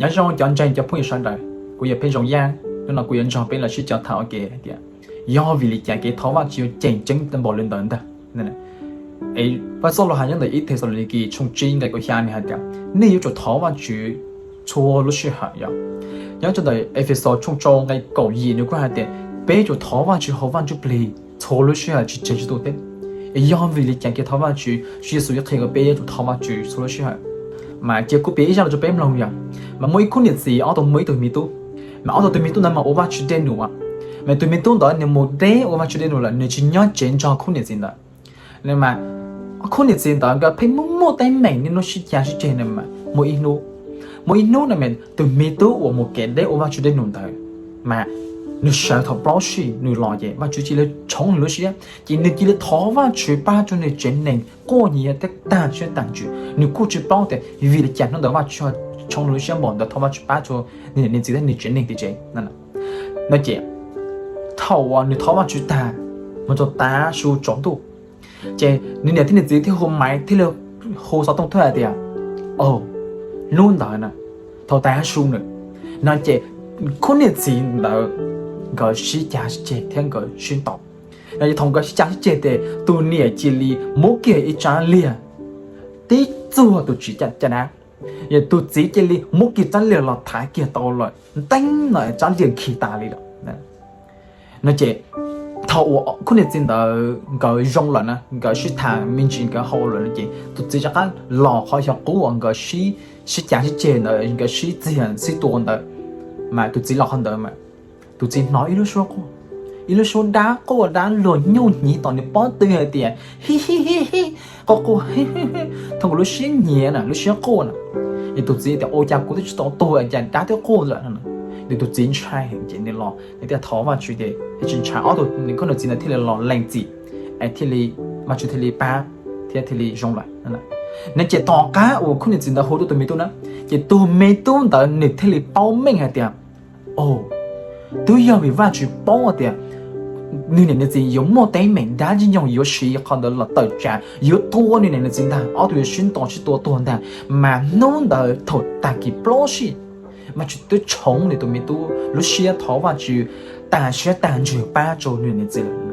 Nyob zoo cov ntseeg cov phooj ywg sawv daws, kuv yog Pheej Zoo Yaj. Hnub no kuv yuav nrog peb los sib cog tham ua ke hais tias yog vim li cas kev thov Vajtswv yuav tseem ceeb npaum li ntawd ntag. Vaj Xauj Lus hais nyob ntawm ib Thexalaunikes tshooj tsib nqe kaum xya nws hais tias nej yuav tsum thov Vajtswv txhua lub sij hawm. Yog nyob rau ntawm Efexus tshooj rau nqe kaum yim nws kuj hais tias peb yuav tsum thov Vajtswv hauv Vaj Ntsuj Plig txhua lub sij hawm tsis tseg tsis tu thiab. Es yog vim li cas kev thov Vajtswv, Tswv Yexus yuav qhia kom peb yuav tsum thov Vajtswv txhua lub sij hawm? Mas cia kuv piav ib zaj los rau peb mloog yom. Mas muaj ib khub niam txiv ob tug muaj ib tug me tub. Mas ob tug tus me tub ntawd mas ua Vajtswv dej num. Mas tus me tub ntawd nws mus deb ua Vajtswv dej num lawm nws tsis nyob tsev nrog khub niam txiv ntawd. Mas khub niam txiv ntawd nkawd pheej muaj muaj teeb meem niaj hnub sib cav sib ceg no. Mas muaj ib hnub, muaj ib hnub no mas tus me tub uas mus kev deb ua Vajtswv dej num ntawd, mas nws sawv thaum plaub sij nws los ces Vajtswv cia li tshoov nws lub siab ces nws cia li thov Vajtswv pab rau nws tsev neeg quaj nyiav thiab tag siab tag ntsws. Nws kuj tsis paub tias vim li cas hnub ntawd Vajtswv tshoov nws lub siab npaum ntawd thov Vajtswv pab rau nws niam nws txiv thiab nws tsev neeg tim tsev no ces thaum uas nws thov Vajtswv tag mus rau tav su tsaus ntuj, ces nws niam thiab nws txiv thiaj hu maiv thiaj li hu xov tooj tuaj hais tias, o, hnub ntawd na, thaum tav su na, no ces khub niam txiv ntawd nkawd sib cav sib ceg thiab nkawd sib ntaus. No ces thaum nkawd sib cav sib ceg ces tus niam cia li muab kiag ib rab liag tib txuag tus txiv caj dab, yog tus txiv cia li muab kiag rab liag los thaiv kiag tau lawm nteeb no rab liag khi tas li lawm. No ces thaum uas khub niam txiv ntawd nkawd zoo lawm na, nkawd sib tham me ntsis nkawd haus lawm no ces tus txiv rov qab los qhov xyov qub uas nkawd sib cav sib ceg ntawd, nkawd sib txiag sib tua ntawd. Mas tus txiv los qhov ntawd mas tus txiv hnov ib lub suab quaj, ib lub suab dab quaj dab luag nyuj hniv tom nws pob tw hais tias hi hi hi hi, quaj quaj hi hi hi, thov kom lub siab nyiav na, lub siab quaj na. Es tus txiv tias ua cas kuv twb tsis tau tuag cas dab twb quaj lawm no. Ces tus txiv ntshai heev ces nws los nws thiaj thov Vajtswv ces thiaj tsis ntshai, ob tug khub niam txiv ntawd thiaj li los lees txim, thiaj li, Vajtswv thiaj li pab thiab thiaj li zoo lawm. No ces tom qab uas khub niam txiv ntawd hu tuaj tus me tub na, ces tus me tub ntawd nws thiaj li paub meej hais tias, o, twb yog vim Vajtswv paub tias nws niam nws txiv yuav muaj teeb meem, dab ntxwg nyoog yuav siv qhov ntawd los tawm tsam yuav tua nws niam nws txiv ntag, ob tug yuav sib ntaus sib tua tuag ntag, mas hnub ntawd thaum tag kis plaub sij Vajtswv twb tshoov nws tus me tub lub siab thov Vajtswv tag siab tag ntsws pab rau nws niam nws txiv lawm.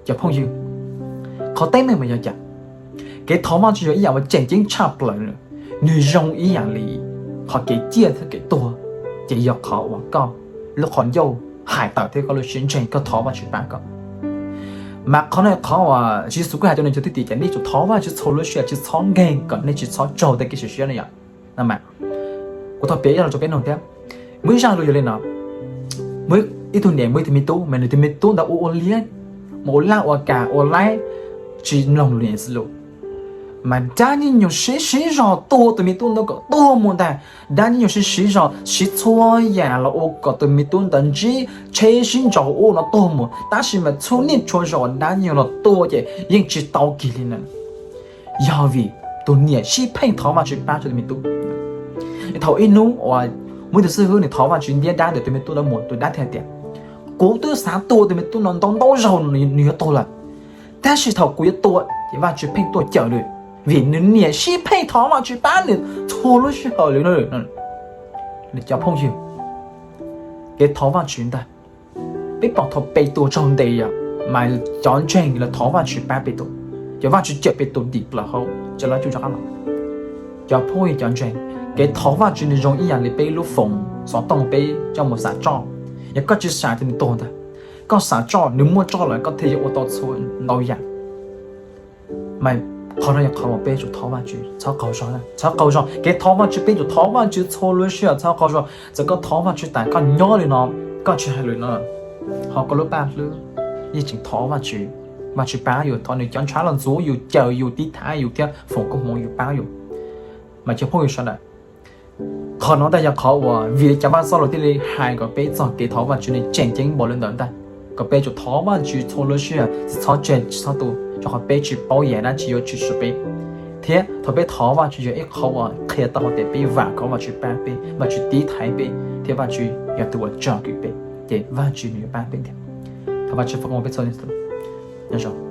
Cov phooj ywg, qhov teeb meem mas yog cas? Kev thov Vajtswv yog ib yam uas tseem ceeb tshaj plaws, nws zoo ib yam li qhov kev ciaj thiab kev tuag, ces yog qhov uas koj lub qhov ncauj hais tawm thiab koj lub siab ntseeg koj thov Vajtswv pab koj. Mas qhov no qhov uas Tswv Yexus kuj hais rau nws cov thwj tim tias nej tsum thov Vajtswv txhua lub sij hawm, tsis txhob nkeeg kom nej tsis txhob raug tej kev sim siab no yom. No mas kuv thov piav ib lo rau peb mloog thiab. Muaj ib zaj lus yog li no: muaj ib tug niam muaj ib tug me tub, mas nws tus me tub ntawd ua ua liab, mus ua laj ua kam ua laib, tsis mloog lus niam txiv lus. Mas dab ntxwg nyoog sib sib zog tua tus me tub ntawd kom tuag mus ntag. Dab ntxwg nyoog sib sib zog siv txhua yam los ua kom tus me tub ntawd ntsib tsheb sib ntsaum ua no tuag mus, tab sis mas txhua niaj txhua zaus dab ntxwg nyoog los tua ces yeej tsis tau kiag li na. Yog vim tus niam sib pheej thov Vajtswv pab rau tus me tub. Thaum ib hnub uas muaj ib tug xib hwb nws thov Vajtswv ntiab dab ntawm tus me tub ntawd mus, tus dab thiaj tias, kuv twb xav tua tus me tub no ntau ntau zaus nws yuav tuag lawm, tab sis thaum kuv yuav tua ces Vajtswv pheej tuaj cawm nws, vim nws niam sib pheej thov Vajtswv pab nws txhua lub sij hawm li no. Cov phooj ywg, kev thov Vajtswv ntag. Peb pom thaum Petus raug ntes yom, mas cov ntseeg lawv thov Vajtswv pab Petus, ces Vajtswv cawm Petus dim plaws hauv cov loj cuj rov qab los. Cov phooj ywg cov ntseeg, kev thov Vajtswv nws zoo ib yam li peb lub foos xov tooj peb coj mus xam tsoj. Yog koj tsis xam ces nws tuag ntag. Koj xam tsoj, nws muaj tsoj lawm koj thiaj yuav ua tau txhua ntau yam. Mas qhov no yog qhov uas peb tsum thov Vajtswv txhob qaug zog, txhob qaug zog. Kev thov Vajtswv peb tsum thov Vajtswv txhua lub sij hawm txhob qaug zog. Txawm koj thov Vajtswv tas koj nyob li no, koj tsis hais lus no, ho koj lub paj hlwb yeej tseem thov Vajtswv, Vajtswv pab yus, thov nws cov ntshav los ntxuav yus, cawm yus, tiv thaiv yus thiab foom koob hmoov yus pab yus. Mas cov phooj ywg sawv daws, qhov no ntag yog qhov uas vim li cas Vaj Xauj Lus thiaj li hais kom peb txog kev thov Vajtswv nws tseem ceeb npaum li ntawd ntag, kom peb tsum thov Vajtswv txhua lub sij hawm, tsis txhob tseg tsis txhob tu, rau qhov peb tsis paub yam dab tsi yuav tshwm sim peb. Thiab thaum peb thov Vajtswv yog ib qhov uas qhia tau tias peb vam khom Vajtswv pab peb, Vajtswv tiv thaiv peb, thiab Vajtswv yog tus uas tsom kwm peb, ces Vajtswv nws yuav pab peb thiab. Thov Vajtswv foom koob hmoov peb txhua tus.